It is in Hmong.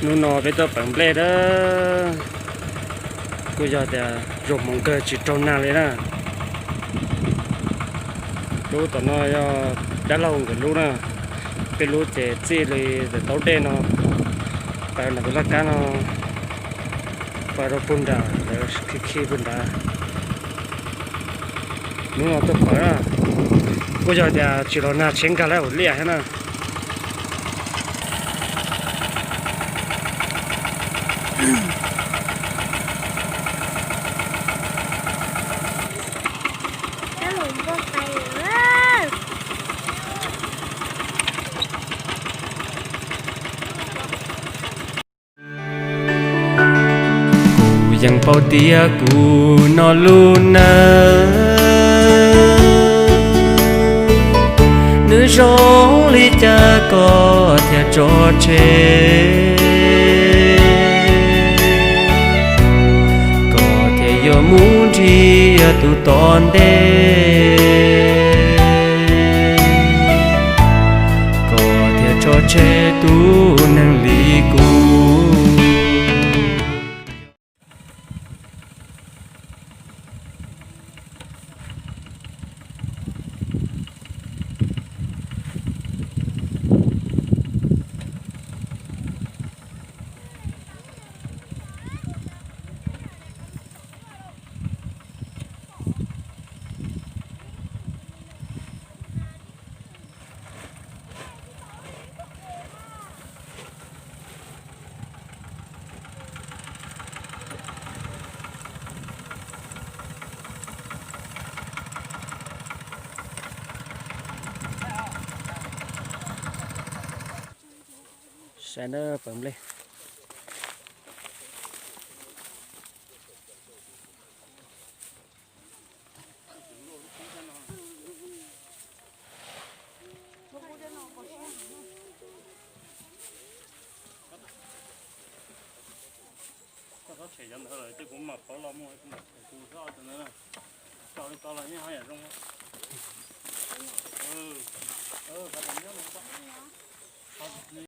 Hnub no peb tuaj pawv nplej na, kuj yog tias zoo hmoov kawg tsis raug nag li na. Lub tom no yog dab laug nkawd lub na, peb lub ces txij li ntawm taub dej no, pawv ntawm tus laj kab no, pawv rau puag nram lawv khi khi puag nrad. Hnub no tuaj pawv na, kuj yog tias tsis los nag tsheb nkag lawm ua liaj thiab na. Kuv yeej paub tias kuv no lub neej, nws zoo li cas koj thiaj tso tseg, koj thiaj yuav mus nrhiav tus tom ntej, koj thiaj tso tseg tus neeg li kuv. Saib na, pawv nplej. Koj txhob tshem cov ntawd lawm, ces kuv mam pauv los mus, kuv mam tshem kuv txhob cov ntawd na. Tso li ko los yeej haj yam zoo.